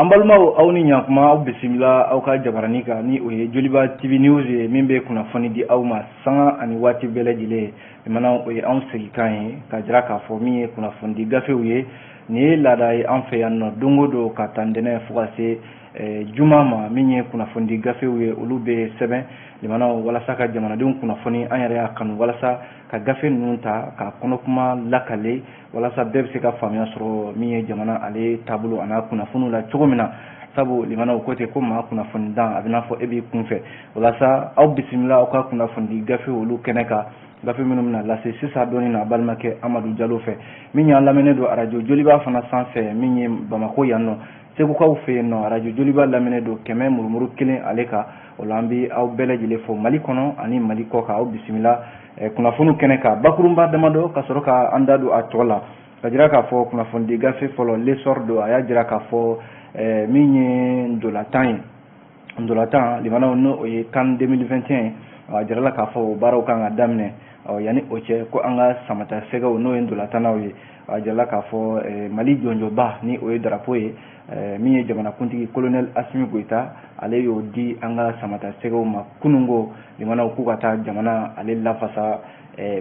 An balimaw, aw ni ɲakuma. Aw bisimila aw ka jabarani kan ni o ye Joliba TV News ye, min bɛ kunnafoni di aw ma sanga ani waati bɛɛ lajɛlen. Limanaw, o ye anw segikan ye ka jira k'a fɔ min ye kunnafoni di gafew ye. Nin ye laada ye an fɛ yan nɔ, don o don ka taa ntɛnɛn fo ka se juma ma, min ye kunnafoni di gafew ye, olu bɛ sɛbɛn, limanaw, walasa ka jamanadenw kunnafoni. An yɛrɛ y'a kanu walasa ka gafe ninnu ta ka kɔnɔkuma lakale, walasa bɛɛ bɛ se ka faamuya sɔrɔ min ye jamana ale taabolo a n'a kunnafoniw la cogo min na. Sabu, limanaw, ko ten ko maa kunnafoni dan a bɛ n'a fɔ e b'i kunfɛ. Walasa aw bisimila aw ka kunnafoni di gafe olu kɛnɛ kan, gafe minnu bɛna lase sisan dɔɔni na balimakɛ Amadu Jalo fɛ, min y'an lamɛnnen don arajo Joliba fana sanfɛ, min ye Bamako yan nɔ, Segukaw fɛ yen nɔ, arajo Joliba lamɛnnen don 100.1 ale kan. O la, an bɛ aw bɛɛ lajɛlen fo Mali kɔnɔ ani Mali kɔ kan. Aw bisimila kunnafoniw kɛnɛ kan. Bakurunba damadɔ ka sɔrɔ ka an da don a tɔ la, ka jira k'a fɔ kunnafonidi gafe fɔlɔ, L'Essor don. A y'a jira k'a fɔ min ye ndolantan ye, ndolantan, limanaw, n'o o ye CAN 2021, a jirala k'a fɔ o baaraw kan ka daminɛ. Yanni o cɛ, ko an ka Samata Sɛgɛw, n'o ye ndolantannaw ye, a jirala k'a fɔ Mali jɔnjɔba, ni o ye drapeau ye, min ye jamanakuntigi colonel Asimi Goyita, ale y'o di an ka Samata Sɛgɛw ma kununko, limanaw, k'u ka taa jamana ale lafasa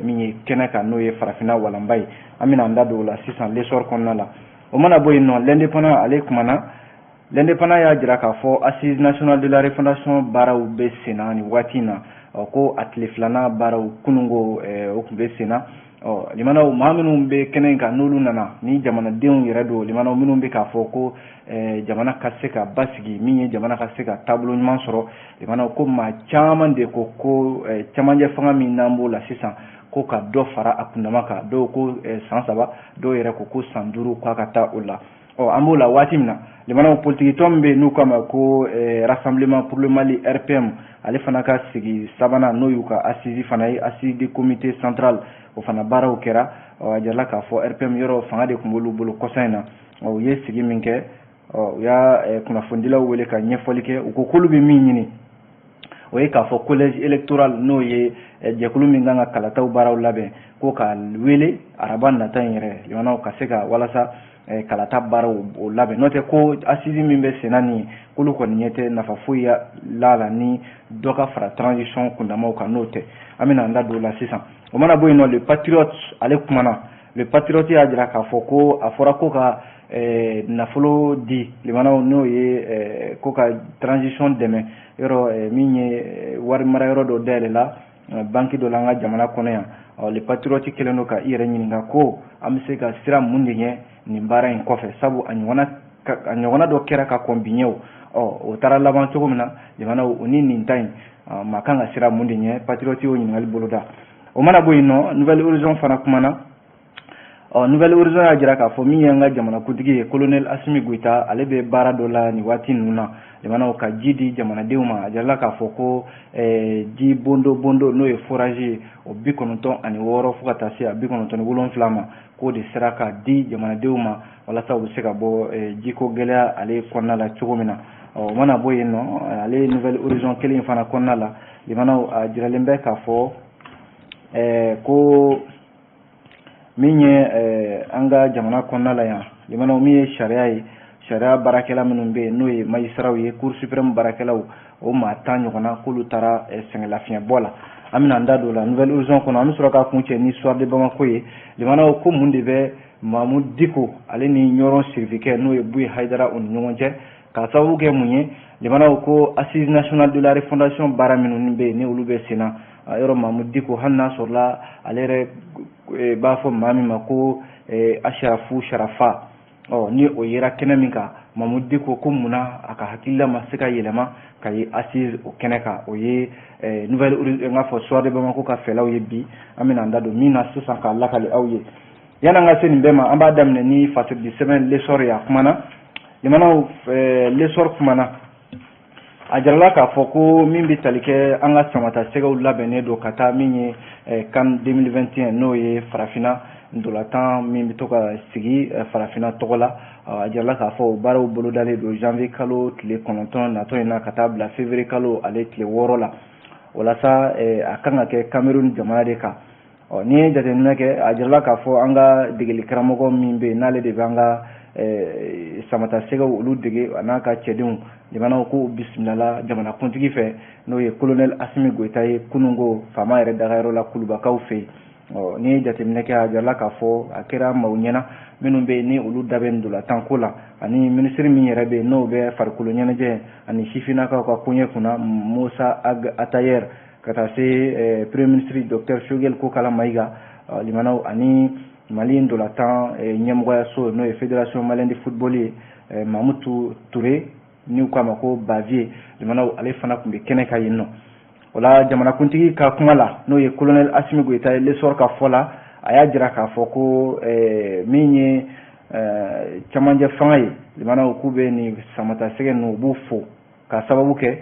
min ye kɛnɛ kan, n'o ye farafinna walanba ye. An bɛna an da don o la sisan L'Essor kɔnɔna la. O mana bɔ yen nɔ, L'Indépendant ale kumana. L'Indépendant y'a jira k'a fɔ Assise nationale de la refondation baaraw bɛ senna nin waati in na. Ɔ, ko a tile filanan baaraw kununko, o tun bɛ senna. Ɔ, limanaw, maa minnu bɛ kɛnɛ in kan, n'olu nana ni jamanadenw yɛrɛ don, limanaw, minnu bɛ k'a fɔ ko jamana ka se ka basigi, min ye jamana ka se ka taabolo ɲuman sɔrɔ, limanaw, ko maa caman de ko ko camancɛ fanga min n'an b'o la sisan, ko ka dɔ fara a kundama kan. Dɔw ko san 3, dɔw yɛrɛ ko ko san 5, k'a ka taa o la. Ɔ, an b'o la waati min na, limanaw, politiki tɔn min bɛ yen n'u k'a ma ko Rassemblement pour le Mali, RPM, ale fana ka sigi sabanan, n'o y'u ka assise fana ye, assise du comité central, o fana baaraw kɛra. Ɔ, a jirala k'a fɔ RPM yɔrɔ fanga de tun b'olu bolo kɔsa in na. Ɔ, u ye sigi min kɛ, ɔ, u y'a kunnafonidilaw wele ka ɲɛfɔli kɛ. U ko k'olu bɛ min ɲini, o ye k'a fɔ collège électoral, n'o ye jɛkulu min kan ka kalataw baaraw labɛn, ko ka wele araba nata in yɛrɛ, limanaw, ka se ka walasa kalata baaraw o labɛn. N'o tɛ, ko assise min bɛ senna nin ye, k'olu kɔni ɲɛ tɛ nafa foyi la la ni dɔ ka fara transition kundamaw kan, n'o tɛ. An bɛna an da don o la sisan. O mana bɔ yen nɔ, Le Patriote ale kumana. Le Patriote y'a jira k'a fɔ ko a fɔra ko ka nafolo di, limanaw, n'o ye ko ka transition dɛmɛ yɔrɔ min ye wari mara yɔrɔ dɔ dayɛlɛ la banque dɔ la an ka jamana kɔnɔ yan. Ɔ, Le Patriote kɛlen don ka i yɛrɛ ɲininka ko an bɛ se ka sira mun de ɲɛ nin baara in kɔfɛ, sabu a ɲɔgɔnna dɔ kɛra ka kɔn bi ɲɛ. O, ɔ, o taara laban cogo min na, limanaw, o ni nin ta in, maa kan ka sira mun de ɲɛ? Patriote y'o ɲininkali boloda. O mana bɔ yen nɔ, Nouvel Horizon fana kumana. Ɔ, Nouvel Horizon y'a jira k'a fɔ min ye an ka jamanakuntigi ye, colonel Asimi Goyita, ale bɛ baara dɔ la nin waati ninnu na, limanaw, ka ji di jamanadenw ma. A jirala k'a fɔ ko ji bondo bondo, n'o ye forage ye, o 96 fo ka taa se a 97 ma, k'o de sera ka di jamanadenw ma, walasa u bɛ se ka bɔ jiko gɛlɛya ale kɔnɔna la cogo min na. Ɔ, o mana bɔ yen nɔ, ale Nouvel Horizon kelen in fana kɔnɔna la, limanaw, a jiralen bɛ k'a fɔ ko min ye an ka jamana kɔnɔna la yan, limanaw, min ye sariya ye, sariya baarakɛla minnu bɛ yen, n'o ye magistrats ye, Cour suprême baarakɛlaw, o maa 10 ɲɔgɔnna, k'olu taara sɛgɛnlafiɲɛbɔ la. An bɛna an da don o la Nouvel Horizon kɔnɔ. An bɛ sɔrɔ ka kun cɛ ni Soir de Bamako ye. Limanaw, ko mun de bɛ Mamu Diko ale ni Ɲɔrɔn sirifikɛ, n'o ye Buye Hayidara, o ni ɲɔgɔn cɛ, k'a sababu kɛ mun ye? Limanaw, ko Assise nationale de la refondation baara minnu bɛ yen, ni olu bɛ sen na yɔrɔ, Mamu Diko, hali n'a sɔrɔla ale yɛrɛ b'a fɔ maa min ma ko Asirafu Sarafa, ɔ, ni o yera kɛnɛ min kan, Mamu Diko ko munna a ka hakilila ma se ka yɛlɛma ka ye assise o kɛnɛ kan? O ye nouvelle, n k'a fɔ Soir de Bamako ka fɛlaw ye bi, an bɛna an da don min na sisan k'a lakale aw ye. Yan'an ka se nin bɛɛ ma, an b'a daminɛ ni fasiridi sɛbɛn L'Essor ye. A kumana, limanaw, L'Essor kumana. A jirala k'a fɔ ko min bɛ tali kɛ an ka Samata Sɛgɛw labɛnnen don ka taa min ye CAN 2021, n'o ye farafinna ntolantan min bɛ to ka sigi farafinna tɔgɔ la. A jirala k'a fɔ o baaraw bolodalen don janvier kalo tile 9 natɔ in na ka taa bila février kalo ale tile 6 la. Walasa a kan ka kɛ Cameroun jamana de kan. Ɔ, n'i ye jateminɛ kɛ, a jirala k'a fɔ an ka degeli karamɔgɔ min bɛ yen, n'ale de bɛ an ka Samata Sɛgɛw olu dege a n'a ka cɛdenw limanaw ko bisimilala jamanakuntigi fɛ, n'o ye colonel Assimi Goïta ye kununko faama yɛrɛ dagayɔrɔ la Kulubakaw fɛ yen. Ɔ n'i ye jateminɛ kɛ, a jirala k'a fɔ a kɛra maaw ɲɛna minnu bɛ yen ni olu da bɛ ntolantan ko la, ani minisiri min yɛrɛ bɛ yen n'o bɛ farikolo ɲɛnajɛ ani sifinnakaw ka koɲɛ kunna, Moussa Ag Attaher, ka taa se premier ministre docteur Choguel Kokalla Maïga limanaw, ani Mali ntolantan ɲɛmɔgɔyaso, n'o ye Fédération malienne de football ye, Mamutu Touré n'u k'a ma ko Bavier limanaw, ale fana tun bɛ kɛnɛ kan yen nɔ. O la, jamanakuntigi ka kuma la, n'o ye colonel Assimi Goïta ye, L'Essor ka fɔ la, a y'a jira k'a fɔ ko min ye camancɛ fanga ye limanaw, k'u bɛ nin Samata Sɛgɛ ninnu, u b'u fo ka sababu kɛ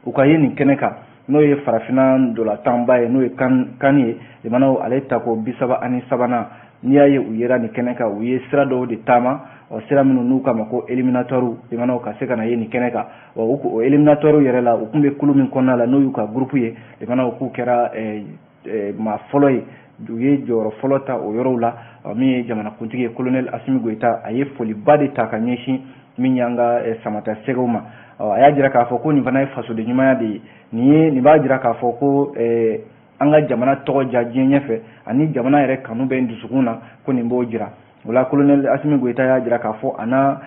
u ka ye nin kɛnɛ kan, n'o ye farafinna ntolantanba ye, n'o ye CAN ye limanaw, ale tako 33nan. N'i y'a ye u yera nin kɛnɛ kan, u ye sira dɔw de taama, ɔ sira minnu n'u k'a ma ko éliminatoire limanaw, ka se ka na ye nin kɛnɛ kan. Ɔ o éliminatoire yɛrɛ la, u tun bɛ kulu min kɔnɔna la, n'o y'u ka groupe ye limanaw, k'u kɛra maa fɔlɔ ye, u ye jɔyɔrɔ fɔlɔ ta o yɔrɔw la. Min ye jamanakuntigi ye, colonel Assimi Goïta, a ye foliba de ta ka ɲɛsin min y'an ka Samata Sɛgɛw ma. A y'a jira k'a fɔ ko nin fana ye fasoden ɲumanya de ye. Nin ye nin b'a jira k'a fɔ ko an ka jamana tɔgɔ ja diɲɛ ɲɛfɛ, ani jamana yɛrɛ kanu bɛ dusukun na, ko nin b'o jira. O la, colonel Assimi Goïta y'a jira k'a fɔ a n'a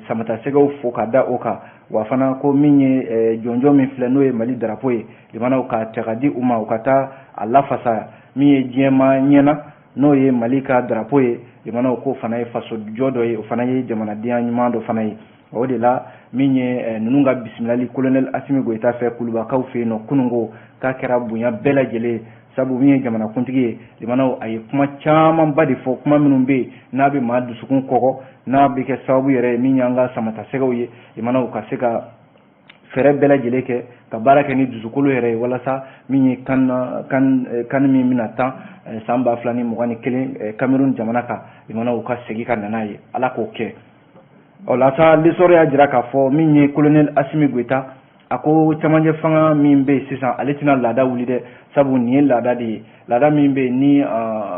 Samata Sɛgɛw fo ka da o kan. Wa fana ko min ye jɔnjɔn min filɛ, n'o ye Mali drapeau ye limanaw, k'a ta ka di u ma, u ka taa a lafasa min ye diɲɛma ɲɛna, n'o ye Mali ka drapeau ye limanaw, k'o fana ye faso jɔ dɔ ye, o fana ye jamanadenya ɲuman dɔ fana ye. O de la, min ye ninnu ka bisimilali colonel Assimi Goïta fɛ Kulubakaw fɛ yen nɔ kununko, k'a kɛra bonya bɛɛ lajɛlen, sabu min ye jamanakuntigi ye limanaw, a ye kuma camanba de fɔ, kuma minnu bɛ yen n'a bɛ maa dusukun kɔgɔ, n'a bɛ kɛ sababu yɛrɛ ye min y'an ka Samata Sɛgɛw ye limanaw, ka se ka fɛɛrɛ bɛɛ lajɛlen kɛ ka baara kɛ ni dusukolo yɛrɛ ye, walasa min ye CAN min bɛna tan san 2021 Cameroun jamana kan limanaw, ka segin ka na n'a ye. Ala k'o kɛ. Ɔ la sa, L'Essor y'a jira k'a fɔ min ye colonel Assimi Goïta, a ko camancɛ fanga min bɛ yen sisan, ale tɛna laada wuli dɛ, sabu nin ye laada de ye, laada min bɛ yen ni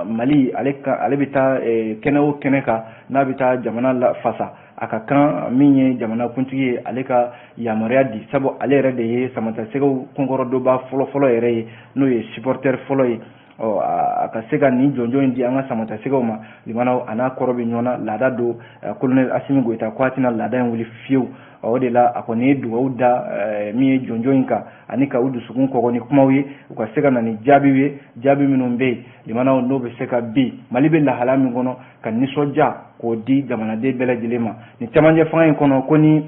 Mali ale bɛ taa kɛnɛ o kɛnɛ kan, n'a bɛ taa jamana la fasa, a ka kan min ye jamanakuntigi ye, ale ka yamaruya di, sabu ale yɛrɛ de ye Samata Sɛgɛw kunkɔrɔdonba fɔlɔ-fɔlɔ yɛrɛ ye, n'o ye supporter fɔlɔ ye. Ɔ a ka se ka nin jɔnjɔn in di an ka Samata Sɛgɛw ma limanaw, a n'a kɔrɔ bɛ ɲɔgɔn na, laada don. Colonel Assimi Goïta ko a tɛna laada in wuli fiyewu. O de la, a kɔni ye dugawu da min ye jɔnjɔn in kan, ani ka u dusukun kɔgɔ ni kumaw ye, u ka se ka na ni jaabiw ye, jaabi minnu bɛ yen limanaw, n'o bɛ se ka bin Mali bɛ lahala min kɔnɔ, ka nisɔndiya k'o di jamanaden bɛɛ lajɛlen ma nin camancɛ fanga in kɔnɔ. Ko ni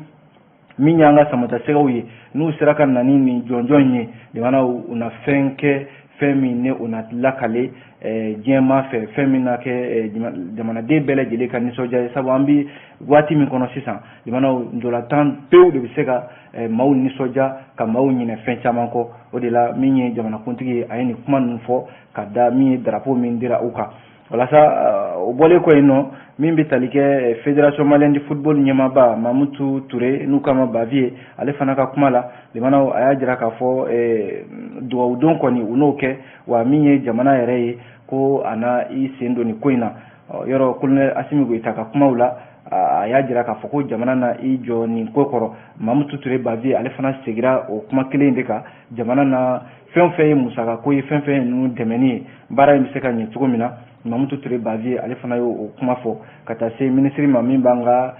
min y'an ka Samata Sɛgɛw ye, n'u sera ka na ni nin jɔnjɔn in ye limanaw, u na fɛn kɛ, fɛn min ni o na lakale diɲɛmaa fɛ, fɛn min na kɛ jamanaden bɛɛ lajɛlen ka nisɔndiya ye, sabu an bɛ waati min kɔnɔ sisan limanaw, ntolantan pewu de bɛ se ka maaw nisɔndiya, ka maaw ɲinɛ fɛn caman kɔ. O de la, min ye jamanakuntigi ye, a ye nin kuma ninnu fɔ ka da min ye drapeau min dira u kan. Walasa o bɔlen kɔ yen nɔ, min bɛ tali kɛ Fédération malienne de football ɲɛmaaba Mamutu Touré, n'u k'a ma Bavier, ale fana ka kuma la limanaw, a y'a jira k'a fɔ dugawudon kɔni u n'o kɛ, wa min ye jamana yɛrɛ ye, ko a na i sen don nin ko in na. Yɔrɔ colonel Assimi Goïta ka kumaw la, a y'a jira k'a fɔ ko jamana na i jɔ nin ko kɔrɔ. Mamutu Touré Bavier, ale fana segira o kuma kelen in de kan, jamana na fɛn o fɛn ye musakako ye, fɛn fɛn ye ninnu dɛmɛni ye, baara in bɛ se ka ɲɛ cogo min na. Mamutu Touré Bavier, ale fana y'o kuma fɔ ka taa se minisiri ma min b'an ka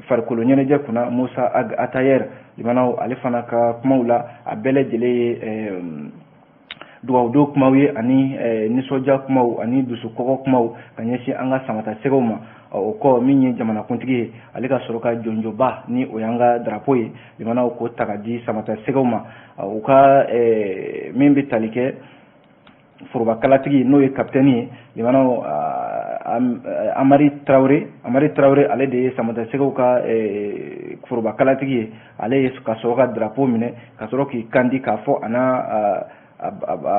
farikolo ɲɛnajɛ kunna, Moussa Ag Attaher limanaw, ale fana ka kumaw la, a bɛɛ lajɛlen ye dugawudon kumaw ye, ani nisɔndiya kumaw, ani dusukɔgɔ kumaw ka ɲɛsin an ka Samata Sɛgɛw ma. O kɔ, min ye jamanakuntigi ye, ale ka sɔrɔ ka jɔnjɔba, ni o y'an ka drapeau ye limanaw, k'o ta ka di Samata Sɛgɛw ma. U ka min bɛ tali kɛ forobakalatigi, n'o ye capitaine ye limanaw, Amari Traoré, Amari Traoré, ale de ye Samata Sɛgɛw ka forobakalatigi ye. Ale ye ka sɔrɔ ka drapeau minɛ, ka sɔrɔ k'i kandi k'a fɔ a n'a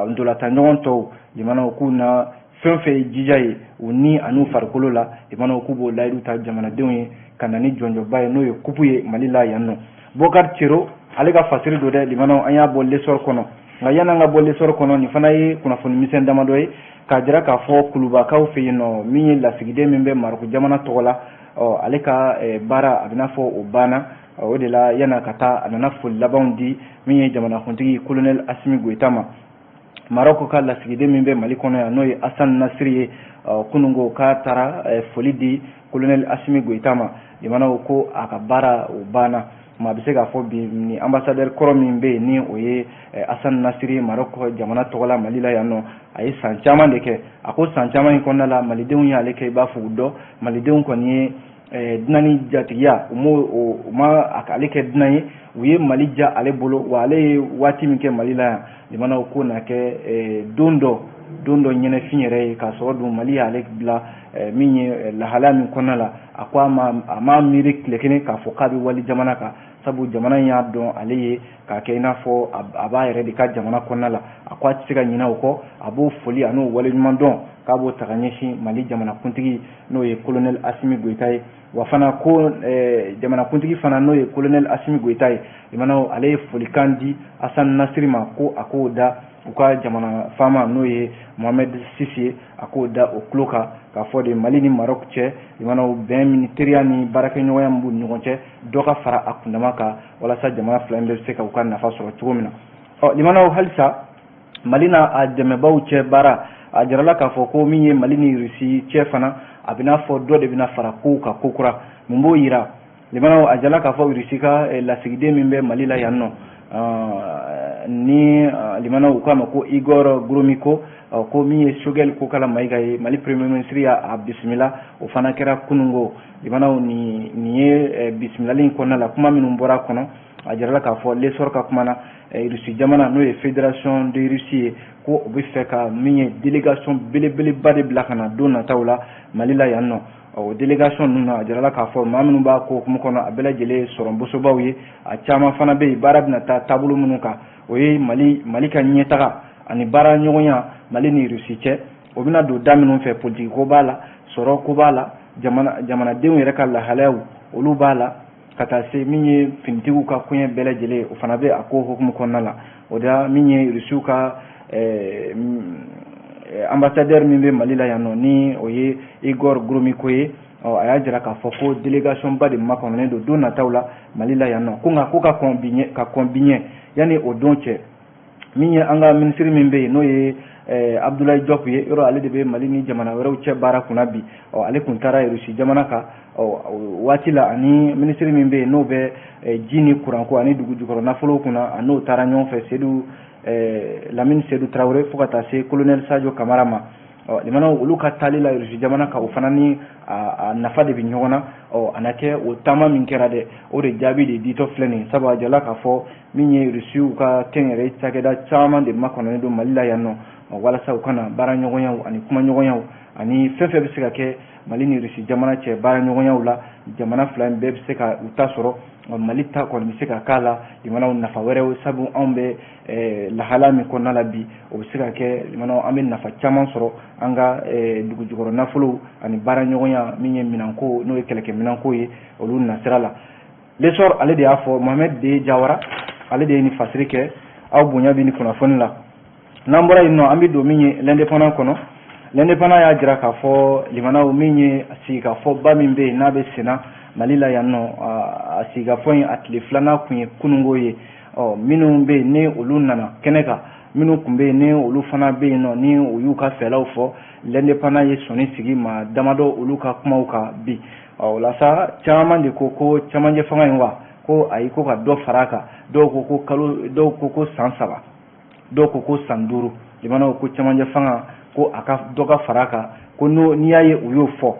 ntolantan ɲɔgɔn tɔw limanaw, k'u na fɛn fɛn ye jija ye u ni an'u farikolo la limanaw, k'u b'o layidu ta jamanadenw ye ka na ni jɔnjɔba ye, n'o ye coupe ye Mali la yan nɔ. Bokar Cero, ale ka fasiri don dɛ limanaw, an y'a bɔ L'Essor kɔnɔ. Nka yan'an ka bɔ L'Essor kɔnɔ, nin fana ye kunnafoni misɛn damadɔ ye k'a jira k'a fɔ Kulubakaw fɛ yen nɔ, min ye lasigiden min bɛ Marɔku jamana tɔgɔ la. Ɔ ale ka baara a bɛ n'a fɔ o banna. O de la yan'a ka taa, a nana foli labanw di min ye jamanakuntigi colonel Assimi Goïta ma. Maroc ka lasigiden min bɛ Mali kɔnɔ yan, n'o ye Hassan Nasiri ye, kununko k'a taara foli di colonel Assimi Goïta ma. Limanaw ko a ka baara o banna. Maa bɛ se k'a fɔ bi ni ambassadeur kɔrɔ min bɛ yen, ni o ye Hassan Nasiri, Maroc jamana tɔgɔ la Mali la yan nɔ, a ye san caman de kɛ. A ko san caman in kɔnɔna la, malidenw y'ale kɛ i b'a fɔ u dɔn. Malidenw kɔni ye dunan ni jatigiya, u ma ale kɛ dunan ye, u ye Mali ja ale bolo. Wa ale ye waati min kɛ Mali la yan, limanaw ko na kɛ don dɔ ɲɛnɛfin yɛrɛ ye, k'a sɔrɔ dun Mali y'ale bila min ye lahalaya min kɔnɔna la. A ko a ma miiri tile kelen k'a fɔ k'a bɛ wali jamana kan, sabu jamana in y'a dɔn ale ye k'a kɛ i n'a fɔ a b'a yɛrɛ de ka jamana kɔnɔna la. A ko a tɛ se ka ɲinɛ o kɔ, a b'o foli a n'o waleɲuman dɔn k'a b'o ta ka ɲɛsin Mali jamanakuntigi, n'o ye colonel Assimi Goïta ye. Wa fana ko jamanakuntigi fana, n'o ye colonel Assimi Goïta ye, limanaw ale ye folikan di Hassan Nasiri ma, ko a k'o da u ka jamana faama, n'o ye Mohamed Sisi ye, a k'o da o tulo kan, k'a fɔ de Mali ni Maroc cɛ, limanaw bɛn ni teriya ni baarakɛɲɔgɔnya min b'u ni ɲɔgɔn cɛ, dɔ ka fara a kundama kan walasa jamana fila in bɛ se ka u ka nafa sɔrɔ cogo min na. Ɔ limanaw, halisa Mali n'a a dɛmɛbaaw cɛ baara, a jirala k'a fɔ ko min ye Mali ni Russie cɛ fana, a bɛna fɔ dɔ de bɛna fara kow kan ko kura. Mun b'o yira? Limanaw, a jirala k'a fɔ Russie ka lasigiden min bɛ Mali la yan nɔ, ni limanaw u k'a ma ko Igor Gromyko, ko min ye Choguel Kokalla Maïga ye, Mali premier ministre y'a bisimila. O fana kɛra kununko. Limanaw, nin ye bisimilali in kɔnɔna la kuma minnu bɔra a kɔnɔ, a jirala k'a fɔ L'Essor ka kuma na, Russie jamana, n'o ye Fédération de Russie ye, ko u bɛ fɛ ka min ye délégation belebeleba de bila ka na don nataw la Mali la yan nɔ. O délégation ninnu na, a jirala k'a fɔ maa minnu b'a ko hukumu kɔnɔ, a bɛɛ lajɛlen ye sɔrɔnbosobaw ye. A caman fana bɛ yen, baara bɛna taa taabolo minnu kan, o ye Mali ka ɲɛtaga ani baara ɲɔgɔnya Mali ni Russie cɛ. O bɛna don da minnu fɛ, politiki ko b'a la, sɔrɔ ko b'a la, jamanadenw yɛrɛ ka lahalayaw olu b'a la, ka taa se min ye finitigiw ka koɲɛ bɛɛ lajɛlen, o fana bɛ a ko hukumu kɔnɔna la. O de la min ye Rusiw ka ambassadeur min bɛ Mali la yan nɔ, ni o ye Igor Gromyko ye, a y'a jira k'a fɔ ko délégation ba de makɔnɔnen don don nataw la Mali la yan nɔ. Ko nka ko ka kɔn bi ɲɛ, yanni o don cɛ, min ye an ka ministre min bɛ yen, n'o ye Abdoulaye Diop ye, yɔrɔ ale de bɛ Mali ni jamana wɛrɛw cɛ baara kunna bi. Ɔ ale kun taara Russie jamana kan ɔ waati la, ani ministre min bɛ yen n'o bɛ ji ni kuranko ani dugu jukɔrɔ nafolo kunna, a n'o taara ɲɔgɔn fɛ, Seydou Lamine Seydou Traoré, fo ka taa se colonel Sadio Kamara ma. Ɔ limanaw, olu ka taali la Russie jamana kan, o fana ni a nafa de bɛ ɲɔgɔn na. Ɔ a na kɛ o taama min kɛra dɛ, o de jaabi de ditɔ filɛ nin ye, sabu a jirala k'a fɔ min ye Rusiw ka kɛnyɛrɛye cakɛda caman de makɔnɔnen don Mali la yan nɔ, walasa u kana baara ɲɔgɔnyaw ani kuma ɲɔgɔnyaw ani fɛn fɛn bɛ se ka kɛ Mali ni Russie jamana cɛ baara ɲɔgɔnyaw la, jamana fila in bɛɛ bɛ se ka u ta sɔrɔ. Mali ta kɔni bɛ se ka k'a la limanaw nafa wɛrɛw, sabu anw bɛ lahala min kɔnɔna la bi, o bɛ se ka kɛ limanaw an bɛ nafa caman sɔrɔ an ka dugu jukɔrɔ nafolow ani baara ɲɔgɔnya min ye minɛnko, n'o ye kɛlɛkɛminɛnko ye, olu nasira la. L'Essor ale de y'a fɔ, Mohamed de Jawara ale de ye nin fasiri kɛ. Aw bonya bɛ nin kunnafoni la. N'an bɔra yen nɔ, an bɛ don min ye L'Indépendant kɔnɔ. L'Indépendant y'a jira k'a fɔ limanaw, min ye sigikafɔba min bɛ yen n'a bɛ senna Mali la yan nɔ, a sigikafɔ in a tile filanan kun ye kununko ye. Ɔ minnu bɛ yen ni olu nana kɛnɛ kan, minnu tun bɛ yen ni olu fana bɛ yen nɔ, ni u y'u ka fɛlaw fɔ, L'Indépendant ye sɔnni sigi maa damadɔ olu ka kumaw kan bi. Ɔ o la sa, caman de ko ko camancɛ fanga in wa, ko ayi, ko ka dɔ fara a kan. Dɔw ko ko kalo, dɔw ko ko san 3, dɔw ko ko san 5. Limanaw ko camancɛ fanga ko a ka dɔ ka fara a kan, ko n'i y'a ye u y'o fɔ.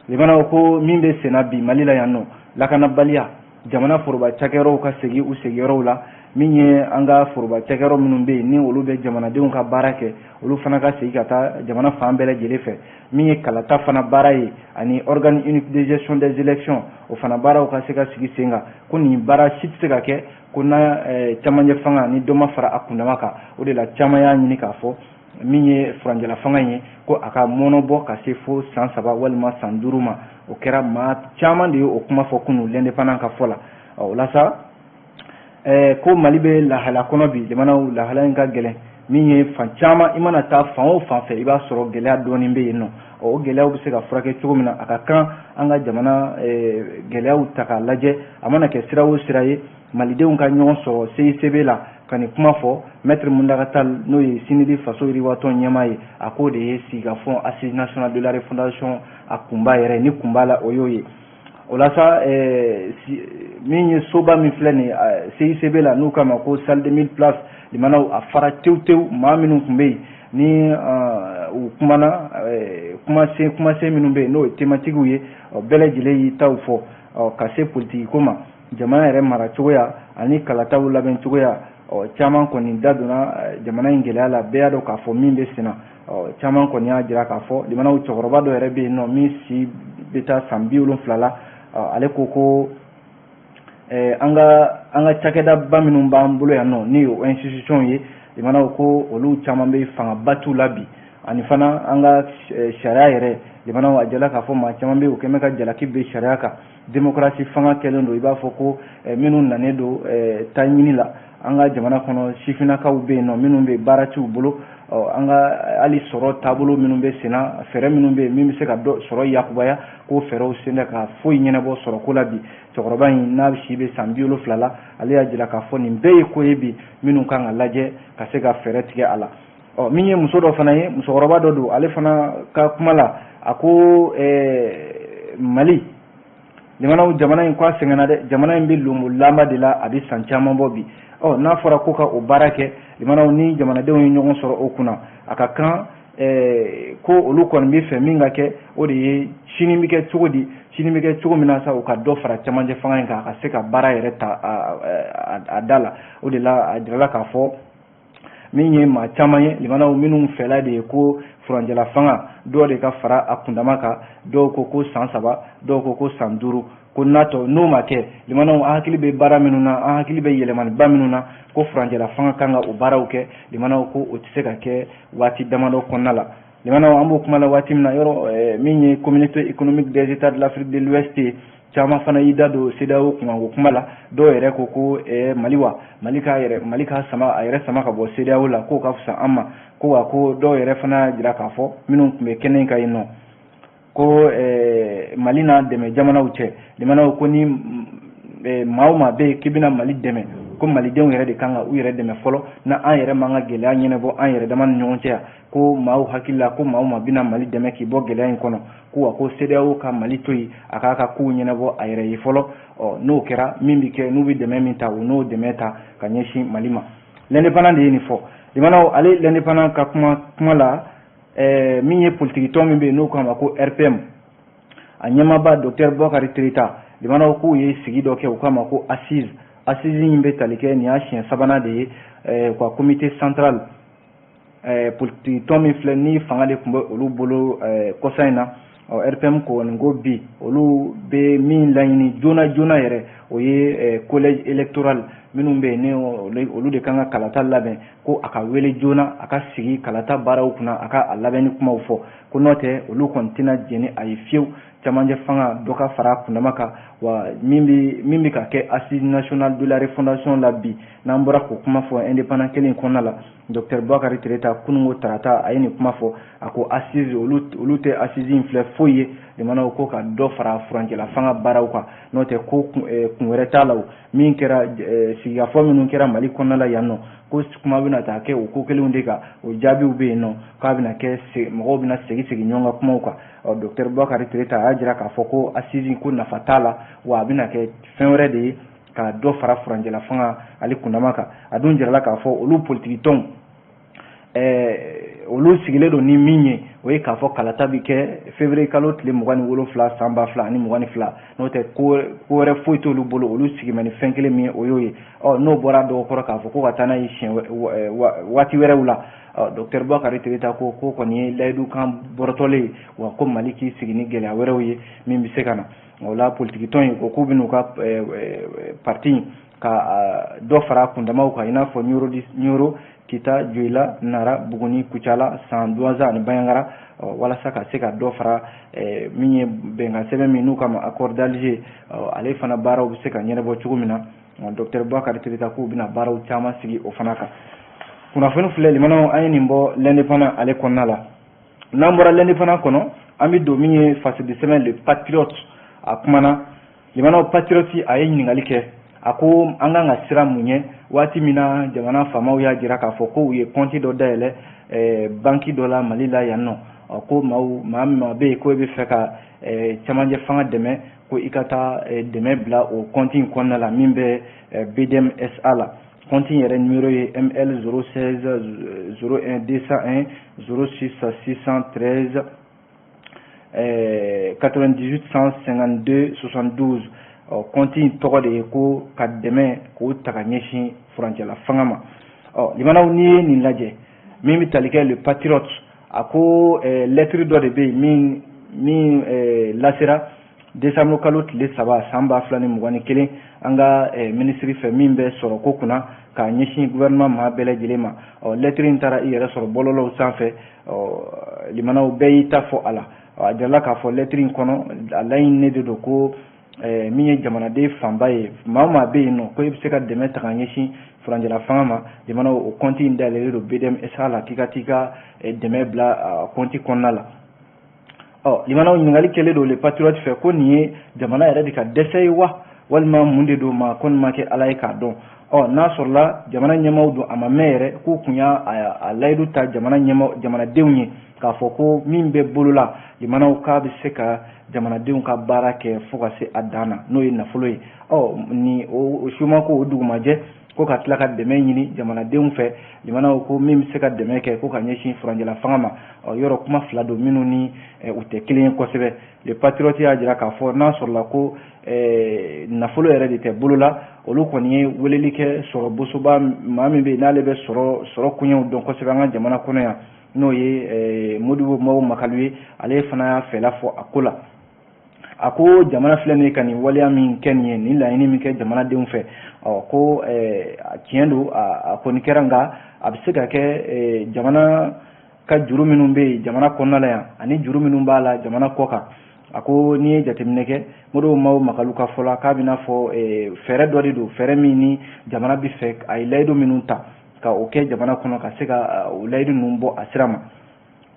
Limanaw ko min bɛ senna bi Mali la yan nɔ, lakanabaliya, jamana foroba cakɛyɔrɔw ka segin u segiyɔrɔw la, min ye an ka foroba cakɛyɔrɔ minnu bɛ yen ni olu bɛ jamanadenw ka baara kɛ, olu fana ka segin ka taa jamana fan bɛɛ lajɛlen fɛ. Min ye kalata fana baara ye ani organe unique de gestion des élections, o fana baaraw ka se ka sigi sen kan, ko nin baara si tɛ se ka kɛ ko na camancɛ fanga ni dɔ ma fara a kundama kan. O de la caman y'a ɲini k'a fɔ min ye furanjɛla fanga ye, ko a ka mɔnɔbɔ ka se fo san 3 walima san 5 ma. O kɛra maa caman de ye o kuma fɔ kunun L'Indépendant ka fɔ la. O la sa, ko Mali bɛ lahala kɔnɔ bi, jamanaw lahala in ka gɛlɛn. Min ye fan caman, i mana taa fan o fan fɛ, i b'a sɔrɔ gɛlɛya dɔɔnin bɛ yen nɔ. O gɛlɛyaw bɛ se ka furakɛ cogo min na, a ka kan an ka jamana gɛlɛyaw ta k'a lajɛ, a mana kɛ sira o sira ye, malidenw ka ɲɔgɔn sɔrɔ CICB la ka nin kuma fɔ. Maître Mountaga Tall, n'o ye CNID faso yiriwatɔn ɲɛmaa ye, a k'o de ye sigikafɔ Assise nationale de la refondation a kunba yɛrɛ ni kunba la, o y'o ye. O la sa, min ye soba min filɛ nin ye CICB la, n'u k'a ma ko salle de 1000 places, limanaw a fara tewu tewu. Maa minnu tun bɛ yen ni u kumana, kumasen minnu bɛ yen, n'o ye thématique ye, bɛɛ lajɛlen y'i taw fɔ ka se politiki ko ma, jamana yɛrɛ mara cogoya ani kalataw labɛn cogoya. Caman kɔni da donna jamana in gɛlɛya la. Bɛɛ y'a dɔn k'a fɔ min bɛ sen na. Caman kɔni y'a jira k'a fɔ, limanaw, cɛkɔrɔba dɔ yɛrɛ bɛ yen nɔ min si bɛ taa san 70 la, ale ko ko an ka cakɛdaba minnu b'an bolo yan nɔ, ni o institution ye, limanaw, ko olu caman bɛ fangaba t'u la bi. Ani fana an ka sariya yɛrɛ, limanaw, a jala k'a fɔ maa caman bɛ yen, o kɛn bɛ ka jalaki bɛ sariya kan. Démocratie fanga kɛlen don i b'a fɔ ko minnu nanen don ta ɲini la an ka jamana kɔnɔ, sifinnakaw bɛ yen nɔ minnu bɛ baara t'u bolo. An ka hali sɔrɔ taabolo minnu bɛ senna, fɛɛrɛ minnu bɛ yen min bɛ se ka dɔ sɔrɔ yakubaya, k'o fɛɛrɛw sen tɛ ka foyi ɲɛnabɔ sɔrɔko la bi. Cɛkɔrɔba in n'a si bɛ san 70 la, ale y'a jira k'a fɔ nin bɛɛ ye ko ye bi minnu kan ka lajɛ ka se ka fɛɛrɛ tigɛ a la. Ɔ, min ye muso dɔ fana ye, musokɔrɔba dɔ don, ale fana ka kuma la, a ko Mali jamana, jamana in ko a sɛgɛnna dɛ, jamana in bɛ lonbolanba de la, a bɛ san caman bɔ bi. Ɔ, n'a fɔra ko ka o baara kɛ, limanaw, ni jamanadenw ye ɲɔgɔn sɔrɔ o kunna, a ka kan ko olu kɔni bɛ fɛ min ka kɛ, o de ye sini bɛ kɛ cogo di, sini bɛ kɛ cogo min na sa, u ka dɔ fara camancɛ fanga in kan, a ka se ka baara yɛrɛ ta a da la. O de la, a jirala k'a fɔ min ye maa caman ye, limanaw, minnu fɛla de ye ko furancɛla fanga dɔw de ka fara a kundama kan. Dɔw ko ko san 3, dɔw ko ko san 5, ko n'a tɔ n'o ma kɛ, limanaw, an hakili bɛ baara minnu na, an hakili bɛ yɛlɛmaniba minnu na, ko furancɛla fanga kan ka o baaraw kɛ, limanaw, ko o tɛ se ka kɛ waati damadɔ kɔnɔna la. Limanaw, an b'o kuma la waati min na, yɔrɔ min ye Communauté économique des États de l'Afrique de l'Ouest ye, caman fana y'i da don CEDEAO kunkanko kuma la. Dɔw yɛrɛ ko ko Mali wa Mali k'a yɛrɛ, Mali ka sama a yɛrɛ sama ka bɔ CEDEAO la, k'o ka fisa an ma. Ko wa ko dɔw yɛrɛ fana y'a jira k'a fɔ, minnu tun bɛ kɛnɛ kan yen nɔ, ko Mali n'a dɛmɛ jamanaw cɛ, limanaw, ko ni maa o maa bɛ yen k'i bɛna Mali dɛmɛ, ko malidenw yɛrɛ de kan ka u yɛrɛ dɛmɛ fɔlɔ, na an yɛrɛ m'an ka gɛlɛya ɲɛnabɔ an yɛrɛ dama ni ɲɔgɔn cɛ yan. Ko maaw hakili la ko maa o maa bɛna Mali dɛmɛ k'i bɔ gɛlɛya in kɔnɔ, ko wa ko CEDEAO ka Mali to yen, a k'a ka kow ɲɛnabɔ a yɛrɛ ye fɔlɔ. Ɔ, n'o kɛra, min bɛ kɛ, n'u bɛ dɛmɛ min ta, u n'o dɛmɛ ta ka ɲɛsin Mali ma. L'Indépendant de ye nin fɔ. Limanaw, ale L'Indépendant ka kuma la, min ye politiki tɔn min bɛ yen n'o k'a ma ko RPM, a ɲɛmaaba docteur Boubacar Keïta, limanaw, k'u ye sigi dɔ kɛ, u k'a ma ko assise. Assise in bɛ tali kɛ, nin y'a siɲɛ sabanan de ye, u ka comité central, politiki tɔn min filɛ ni fanga de tun bɛ olu bolo kɔsa in na. Ɔ, RPM kɔni ko bi olu bɛ min laɲini joona joona yɛrɛ, o ye collège électoral minnu bɛ yen ni olu de kan ka kalata labɛn, ko a ka wele joona, a ka sigi kalata baaraw kunna, a ka a labɛnni kumaw fɔ. Ko n'o tɛ, olu kɔni tɛna jɛn ni a ye fiyewu, camancɛ fanga dɔ ka fara a kundama kan. Wa min bɛ ka kɛ Assise nationale de la refondation la bi, n'an bɔra k'o kuma fɔ Indépendant kelen kɔnɔna la, docteur Boubacar Keïta, kununko tarata, a ye nin kuma fɔ. A ko assise, olu tɛ assise in filɛ foyi ye, jamanaw ko ka dɔ fara furancɛla fanga baaraw kan, n'o tɛ ko kun wɛrɛ t'a la. O min kɛra, sigikafɔ minnu kɛra Mali kɔnɔna la yan nɔ, ko kuma bɛna taa kɛ o ko kelenw de kan, o jaabiw bɛ yen nɔ, k'a bɛna kɛ mɔgɔw bɛna segin segin ɲɔgɔn ka kumaw kan. Ɔ, docteur Boubacar Keïta a y'a jira k'a fɔ ko assise ko nafa t'a la, wa a bɛna kɛ fɛn wɛrɛ de ye ka dɔ fara furancɛla fanga ale kundama kan. A dun jirala k'a fɔ olu politiki tɔnw, olu sigilen don ni min ye, o ye k'a fɔ kalata bɛ kɛ février kalo tile 27 san 2022, n'o tɛ ko wɛrɛ foyi t'olu bolo. Olu sigimɛ ni fɛn kelen min ye, o y'o ye. Ɔ, n'o bɔra dɔw kɔrɔ k'a fɔ ko ka taa n'a ye siɲɛ waati wɛrɛw la, ɔ, docteur Boubacar Keïta ko ko kɔni ye layidu kan bɔrɔtɔlen ye, wa ko Mali k'i sigi ni gɛlɛya wɛrɛw ye min bɛ se ka na. O la, politiki tɔn in ko k'u bɛn'u ka parti ka dɔ fara kundamaw kan, i n'a fɔ Ɲoro, Kita, Joyila, Nara, Buguni, Kucala, San Duwanza ani Bandiagara, walasa ka se ka dɔ fara min ye bɛnkan sɛbɛn min n'u kama accord d'Alger, ale fana baaraw bɛ se ka ɲɛnabɔ cogo min na. Docteur Boubacar Keïta k'u bɛna baaraw caman sigi o fana kan. Kunnafoni filɛ, limanaw, an ye nin bɔ L'Indépendant ale kɔnɔna la. N'an bɔra L'Indépendant kɔnɔ, an bɛ don min ye fasidi sɛbɛn Le Patriote, a kumana. Limanaw, Patriote a ye ɲininkali kɛ, a ko an kan ka siran mun ɲɛ waati min na jamana faamaw y'a jira k'a fɔ ko u ye kɔnti dɔ dayɛlɛ banki dɔ la Mali la yan nɔ, ko maaw maa min bɛ yen ko e bɛ fɛ ka cɛmancɛ fanga dɛmɛ, ko i ka taa dɛmɛ bila o kɔnti in kɔnɔna la min bɛ BDM SA la. Kɔnti in yɛrɛ numéro ye ML 016 01 201 06 613 98 152 72. Ɔ, kɔnti in tɔgɔ de ye ko ka dɛmɛ k'o ta ka ɲɛsin furancɛla fanga ma. Ɔ, limanaw, n'i ye nin lajɛ min bɛ tali kɛ Le Patriote, a ko lɛtiri dɔ de bɛ yen min lasera décembre kalo tile 3 san 2021 an ka minisiri fɛ min bɛ sɔrɔ ko kunna k'a ɲɛsin gouvernement maa bɛɛ lajɛlen ma. Ɔ, lɛtiri in taara i yɛrɛ sɔrɔ bɔlɔlɔw sanfɛ. Ɔ, limanaw, bɛɛ y'i ta fɔ a la. A jirala k'a fɔ lɛtiri in kɔnɔ, a laɲininen de don ko min ye jamanaden fanba ye, maa o maa bɛ yen nɔ ko e bɛ se ka dɛmɛ ta ka ɲɛsin furancɛla fanga ma, jamana o kɔnti in dayɛlɛlen don BDM SA la, k'i ka t'i ka dɛmɛ bila kɔnti kɔnɔna la. Ɔ, limanaw, ɲininkali kɛlen don Le Patriote fɛ ko nin ye jamana yɛrɛ de ka dɛsɛ ye wa, walima mun de don? Maa kɔni ma kɛ Ala ye k'a dɔn. Ɔ, n'a sɔrɔla jamana ɲɛmaaw don, a ma mɛn yɛrɛ k'u kun y'a a layidu ta jamana ɲɛmaa jamanadenw ye k'a fɔ ko min bɛ bolo la, limanaw, k'a bɛ se ka jamanadenw ka baara kɛ fo ka se a dan na, n'o ye nafolo ye. Ɔ, ni o suma ko o dugumajɛ ko ka tila ka dɛmɛ ɲini jamanadenw fɛ, limanaw, ko min bɛ se ka dɛmɛ kɛ ko ka ɲɛsin furancɛla fanga ma. Ɔ, yɔrɔ kuma fila don minnu ni u tɛ kelen ye kosɛbɛ. Le Patriote y'a jira k'a fɔ n'a sɔrɔla ko nafolo yɛrɛ de tɛ bolo la, olu kɔni ye weleli kɛ sɔrɔ bosoba maa min bɛ yen n'ale bɛ sɔrɔ koɲɛw dɔn kosɛbɛ an ka jamana kɔnɔ yan, n'o ye Modibo Mao Makalu ye. Ale fana y'a fɛla fɔ a ko la. A ko jamana filɛ nin ye ka nin waleya min kɛ nin ye, nin laɲini min kɛ jamanadenw fɛ, ɔ, ko tiɲɛ don, a kɔni kɛra, nka a bɛ se ka kɛ jamana ka juru minnu bɛ yen jamana kɔnɔna la yan ani juru minnu b'a la jamana kɔ kan. A ko n'i ye jateminɛ kɛ, Modibo Mao Makalu ka fɔ la, k'a bɛna fɔ fɛɛrɛ dɔ de don, fɛɛrɛ min ni jamana bɛ fɛ a ye layidu minnu ta ka o kɛ jamana kɔnɔ ka se ka o layidu ninnu bɔ a sira ma.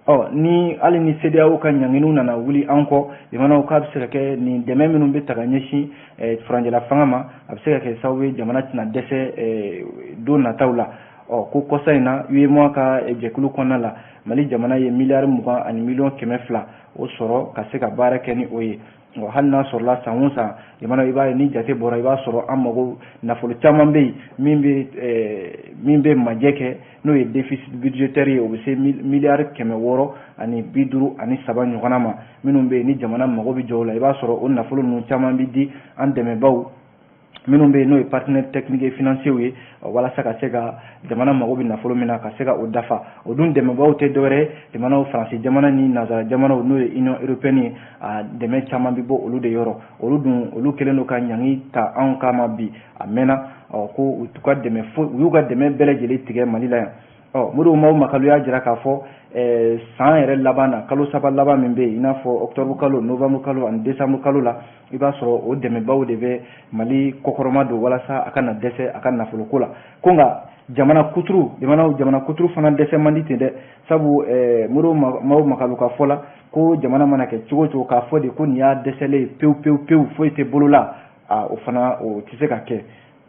Ɔ, ni hali ni CEDEAO ka ɲanginiw nana wuli an kɔ, jamanaw, k'a bɛ se ka kɛ nin dɛmɛ minnu bɛ ta ka ɲɛsin furancɛla fanga ma, a bɛ se ka kɛ sababu ye jamana tɛna dɛsɛ don nataw la. Ɔ, ko kɔsa in na, UEMOA ka jɛkulu kɔnɔna la, Mali jamana ye miliyari 20 ani miliyɔn 200 o sɔrɔ ka se ka baara kɛ ni o ye. Hali n'a sɔrɔla san o san, jamana, i b'a ye ni jate bɔra, i b'a sɔrɔ an mago nafolo caman bɛ yen min bɛ majɛ kɛ, n'o ye déficit budgétaire ye, o bɛ se miliyari 653 ɲɔgɔnna ma minnu bɛ yen ni jamana mago bɛ jɔ o la. I b'a sɔrɔ o nafolo ninnu caman bɛ di an dɛmɛbaaw minnu bɛ yen, n'o ye partenaires techniques et financiers ye, walasa ka se ka jamana mago bɛ nafolo min na ka se ka o dafa. O dun dɛmɛbaaw tɛ dɔwɛrɛ ye, jamanaw, Faransi jamana ni Nansara jamanaw, n'o ye Union européenne ye. A dɛmɛ caman bɛ bɔ olu de yɔrɔ. Olu dun, olu kɛlen don ka ɲangi ta anw kama bi, a mɛnna. Ɔ, ko u ka dɛmɛ fo u y'u ka dɛmɛ bɛɛ lajɛlen tigɛ Mali la yan. Ɔ, Modibo Mao Makalu y'a jira k'a fɔ san yɛrɛ laban na, kalo 3 laban min bɛ yen, i n'a fɔ octobre kalo, novembre kalo ani décembre kalo la, i b'a sɔrɔ o dɛmɛbaw de bɛ Mali kɔkɔrɔma don walasa a kana dɛsɛ a ka nafoloko la. Ko nka jamana kuturu, jamana kuturu fana dɛsɛ man di ten dɛ, sabu Modibo Mao Makalu ka fɔ la, ko jamana mana kɛ cogo o cogo, k'a fɔ de ko nin y'a dɛsɛlen ye pewu pewu pewu, foyi tɛ bolo la, a o fana o tɛ se ka kɛ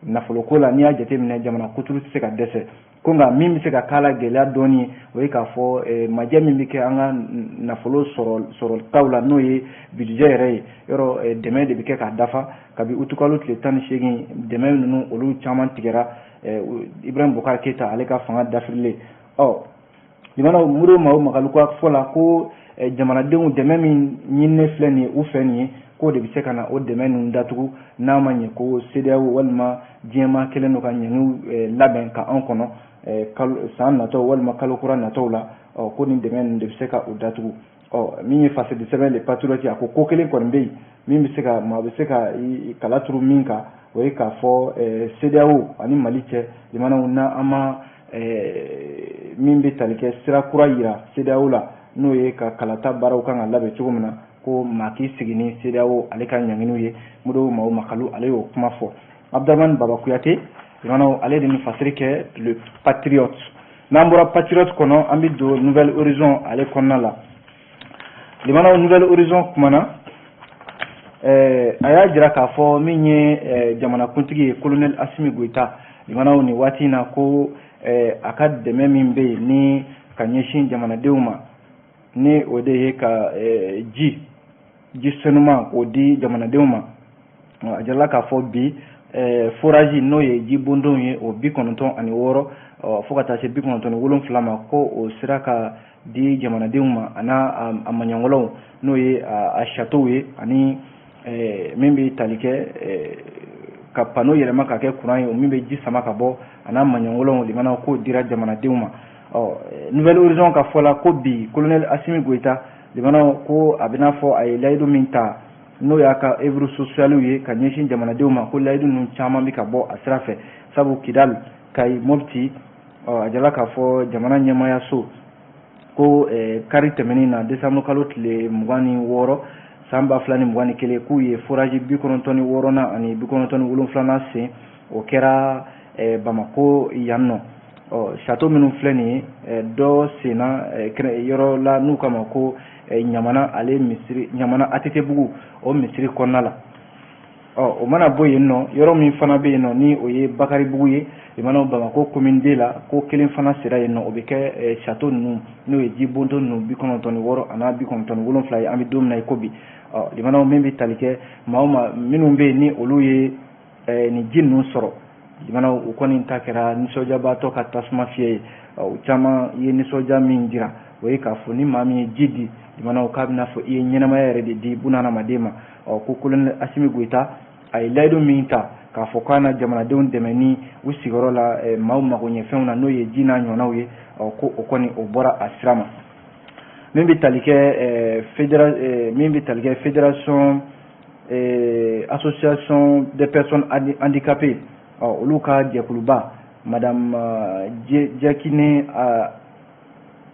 nafoloko la. N'i y'a jateminɛ, jamana kuturu tɛ se ka dɛsɛ. Ko nka min bɛ se ka k'a la gɛlɛya dɔɔni, o ye k'a fɔ majɛ min bɛ kɛ an ka nafolo sɔrɔtaw la, n'o ye budget yɛrɛ ye, yɔrɔ dɛmɛ de bɛ kɛ k'a dafa. Kabi utukalo tile 18, dɛmɛ ninnu olu caman tigɛra Ibrahim Boubacar Keita ale ka fanga dafirilen. Ɔ, limanaw, Modibo Mao Makalu ka fɔ la, ko jamanadenw dɛmɛ min ɲininen filɛ nin ye u fɛ nin ye, k'o de bɛ se ka na o dɛmɛ ninnu datugu, n'a ma ɲɛ ko CEDEAO walima diɲɛmaa kɛlen don ka ɲangiw labɛn ka anw kɔnɔ kalo san natɔw walima kalo kura natɔw la. Ɔ, ko nin dɛmɛ ninnu de bɛ se ka o datugu. Ɔ, min ye fasidi sɛbɛn Le Patriote, a ko ko kelen kɔni bɛ yen min bɛ se ka maa bɛ se ka kala turu min kan, o ye k'a fɔ CEDEAO ani Mali cɛ, jamanaw, na an ma min bɛ tali kɛ sira kura yira CEDEAO la, n'o ye ka kalata baaraw kan ka labɛn cogo min na, ko maa k'i sigi ni CEDEAO ale ka ɲanginiw ye. Modibo Mao Makalu ale y'o kuma fɔ. Abdramane Baba Kuyate, jamanaw, ale de ni fasiri kɛ Le Patriote. N'an bɔra Patriote kɔnɔ, an bɛ don Nouvel Horizon ale kɔnɔna la. Limanaw, Nouvel Horizon kumana, a y'a jira k'a fɔ min ye jamanakuntigi ye, colonel Assimi Goïta, limanaw, nin waati in na, ko a ka dɛmɛ min bɛ yen ni ka ɲɛsin jamanadenw ma, ni o de ye ka ji senuman k'o di jamanadenw ma. A jirala k'a fɔ bi forage, n'o ye ji bondonw ye, o 96 fo ka taa se 97 ma, ko o sera ka di jamanadenw ma, a n'a a maɲɔgɔnw, n'o ye a château ye, ani min bɛ tali kɛ ka panneau yɛlɛma ka kɛ courant ye, o min bɛ ji sama ka bɔ, a n'a maɲɔgɔnw, limanaw, k'o dira jamanadenw ma. Ɔ Nouvel Horizon ka fɔ la, ko bi colonel Assimi Goïta, limanaw, ko a bɛna fɔ a ye layidu min ta, n'o y'a ka œuvre sociale ye ka ɲɛsin jamanadenw ma, ko layidu ninnu caman bɛ ka bɔ a sira fɛ, sabu Kidal, Kayi, Mopti, ɔ a jala k'a fɔ jamana ɲɛmayaso ko kari tɛmɛnen na, décembre kalo tile 26 san 2021, k'u ye forage 96nan ani 97nan sen. O kɛra Bamako yan nɔ. Ɔ château minnu filɛ nin ye, dɔ senna yɔrɔ la n'u kama ko Ɲamana, ale misiri Ɲamana ATT bugu, o misiri kɔnɔna la. Ɔ o mana bɔ yen nɔ, yɔrɔ min fana bɛ yen nɔ, ni o ye Bakaribugu ye, limanaw, Bamako commune D la, ko kelen fana sera yen nɔ. O bɛ kɛ château ninnu, n'o ye ji bonto ninnu 96 a n'a 97 ye, an bɛ don min na i ko bi. Ɔ limanaw, min bɛ tali kɛ maa o maa minnu bɛ yen ni olu ye nin ji ninnu sɔrɔ, limanaw, u kɔni ta kɛra nisɔndiyabaatɔ ka tasuma fiyɛ ye. U caman ye nisɔndiya min jira, o ye k'a fɔ ni maa min ye ji di, limanaw, k'a bɛna fɔ i ye ɲɛnamaya yɛrɛ de di bunahadamaden ma. Ɔ ko colonel Assimi Goïta a ye layidu min ta k'a fɔ k'a na jamanadenw dɛmɛ ni u sigiyɔrɔ la maaw magoɲɛfɛnw na, n'o ye ji n'a ɲɔgɔnnaw ye, ɔ ko o kɔni o bɔra a sira ma. Min bɛ tali kɛ fédération association des personnes handicapées, ɔ olu ka jɛkuluba, madame Jɛkine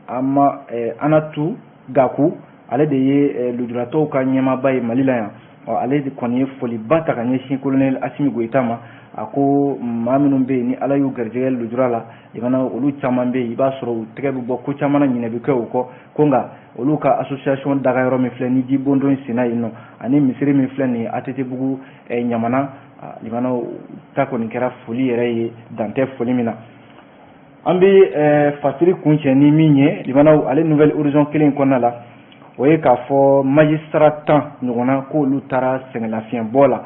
Ama Anatu Gaku, ale de ye lujuratɔw ka ɲɛmaaba ye Mali la yan. Ɔ ale de kɔni ye foliba ta ka ɲɛsin colonel Assimi Goïta ma. A ko maa minnu bɛ yen ni Ala y'u garijɛgɛ lujura la, limana, olu caman bɛ yen, i b'a sɔrɔ u tɛgɛ bɛ bɔ ko caman na, ɲinɛ bɛ kɛ u kɔ. Ko nka olu ka association daga yɔrɔ min filɛ ni ji bondon senna yen nɔ, ani misiri min filɛ nin ye ATT bugu Ɲamana, limana, ta kɔni kɛra foli yɛrɛ ye, dan tɛ foli min na. An bɛ fasiri kuncɛ ni min ye, limanaw, ale Nouvel Horizon kelen kɔnɔna la, o ye k'a fɔ magistrat 10 ɲɔgɔnna k'olu taara sɛgɛnlafiɲɛbɔ la.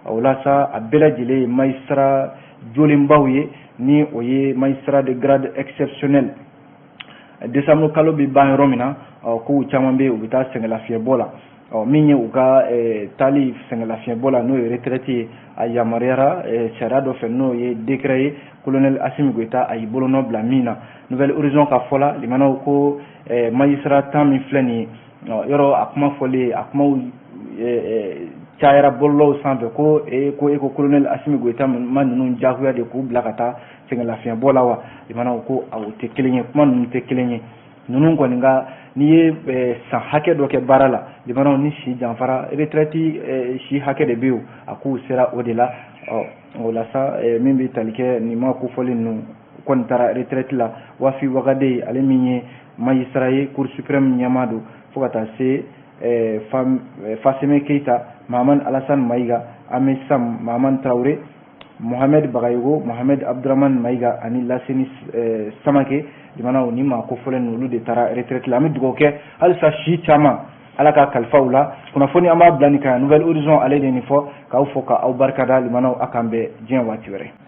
O la sa, a bɛɛ lajɛlen ye magistrat jolenbaw ye, ni o ye magistrat de grade exceptionnel. Décembre kalo bɛ ban yɔrɔ min na, kow caman bɛ yen, u bɛ taa sɛgɛnlafiɲɛbɔ la. Ɔ min ye u ka taali sɛgɛnlafiɲɛbɔ la, n'o ye retraite ye, a yamaruyara sariya dɔ fɛ, n'o ye décret ye, colonel Assimi Goïta a y'i bolonɔ bila min na. Nouvel Horizon ka fɔ la, limanaw, ko magistrat 10 min filɛ nin ye, yɔrɔ a kuma fɔlen, a kumaw cayara bɔlɔlɔw sanfɛ, ko e ko e ko colonel Assimi Goïta ma ninnu jagoya de k'u bila ka taa sɛgɛnlafiɲɛbɔ la wa? Limanaw, ko o tɛ kelen ye, kuma ninnu tɛ kelen ye. Ninnu kɔni ka n'i ye san hakɛ dɔ kɛ baara la, limanaw, ni si janfara, retraite si hakɛ de bɛ yen, a k'u sera o de la. Ɔ o la sa, min bɛ tali kɛ nin ma kofɔlen ninnu kɔni taara retraite la, Wafi Wagade, ale min ye magistrat ye, cour suprême ɲɛmaa don, fo ka taa se Faseme Keita, Mahamani Alassane Mayiga, Ame Sam, Mahamani Traoré, Mohamed Bagayogo, Mohamed Abdurahman Mayiga ani Laseni Samake, limanaw, ni maa kofɔlen ninnu, olu de taara retraite la. An bɛ dugawu kɛ halisa si caman Ala ka kalifa u la. Kunnafoni an b'a bila nin kan. Nouvel Horizon ale de nin fɔ k'aw fɔ, k'aw barikada. Limanaw, a k'an bɛn diɲɛ waati wɛrɛ.